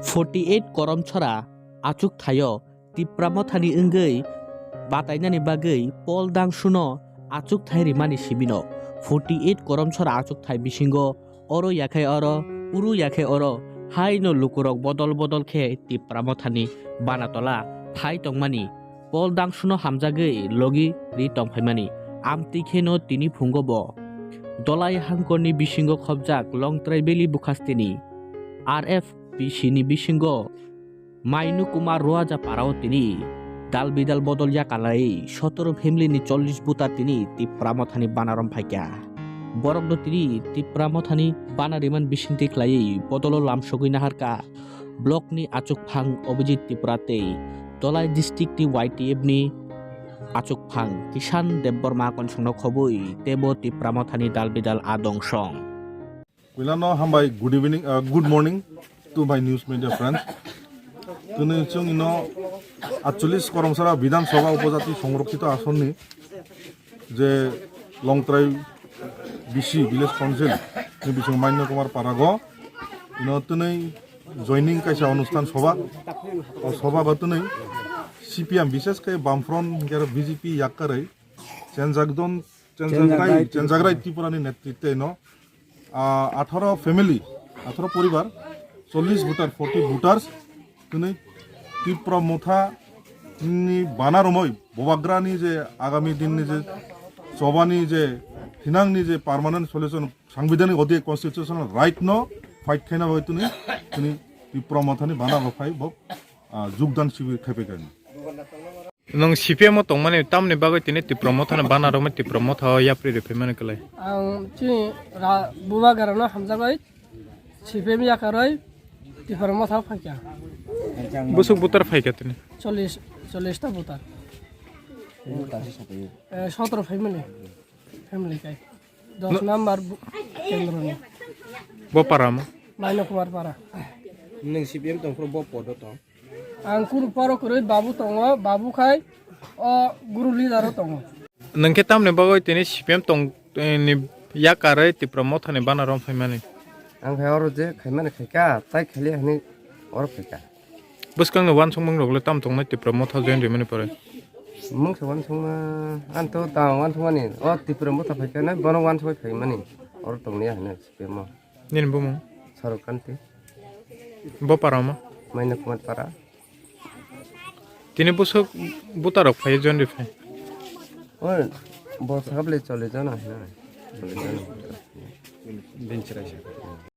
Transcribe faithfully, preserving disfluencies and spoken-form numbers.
Forty eight koromchora achuk thaio Tipra Mothani wngwi batainani bagwi Paul Dangsuno achuk thai rimani sibino. Forty eight koromchora achuk thai bisingo oro yakhai oro, uru yakhai oro, haino lukurok bodol bodol khe Tipra Mothani bana tola thai tongmani. Paul Dangsuno hamjagwi logi ri tongphaimani. Amtwi kheno tini phungo bo Dolai hangkorni bisingo khobjak Longtrai Valley bukhastini R F P C ni bisingo Mainu Kumar Roaja parao tini dal bidal bodol yakalai sotoro family ni chollish buta tini Tipra Mothani banarom phaikha. Borok do tini Tipra Mothani bana riman bisingtwi khlaiwi bodolo lamsogwi naharkha. Block ni achukphang Abhijit Tripura tei Dolai district ni Y T F ni achukphang Kishan Debbarma konsongno khobwi tebo Tipra Mothani dal bidal adong song. Puilano hambai, good evening, uh, good morning to my news media friends. Tini chwng ino atchollish Koromsara Bidhan Sabha Upojati Songrokhito Asonni je Longtrai B C Village Council ni bising Maino Kumar Parago ino tini joining kaisa onusthan sabha, o sabha go tini C P M, bishesh khe Bamfront hingke aro B J P yakkarwi chenjakdon, chenjagrai, chenjagrai Tripura ni netritwe no, ah, atharo family, atharo poribar, chollish voter, forty voters, tini Tipra Motha ni bana romoi, Bubagra ni je agami din ni je choba ni je thinang ni je permanent solution, sangbidhanik odi constitutional right no fight khaina bai tini, tini Tipra Motha ni bana rok phai bo, ah, jugdan sibir khai phaikha. Nwng C P M o tongmani tamni bagwi tini Tipra Mothano bana romwi Tipra Motha o yapri rwphaimani kwlai? Ang chini ra-, Bubagrano hamjagwi C P M yakarwi Tipra Motha o phaikha. Bwswk butar phaikha tini? Chollish, chollish ta butar. Eh, sotoro family, family kai. Dos number bu-, kendroni. Bo para mo? Maino Kumar para. Nwng C P M tongphuru bo podo tong? Ang kunu poro kwrwi babu tongo, babu khai o guru leader o tongo. Nwng khe tamni bagwi tini C P M tong, eh, ni yakarwi Tipra Mothani bana rom phaimani? Ang khai oro je khaimani khaikha, tai khali hwnwi oro phaikha. Bwskangni uansukmung rok le tam tongnai Tipra Motha join rimani pore? Mungsa uansukma, ang to ta uansukmani, o Tipra Motha phaikha nai, bono uansugwi phaimani, oro tongya hwnwi C P M o. Nini bumung? Saruk Kanti. Bo para mo? Maina Kumar para. Tini bwswk buta rok phai jon ri phai? O, bo sabli chole jana hina. Chole jana.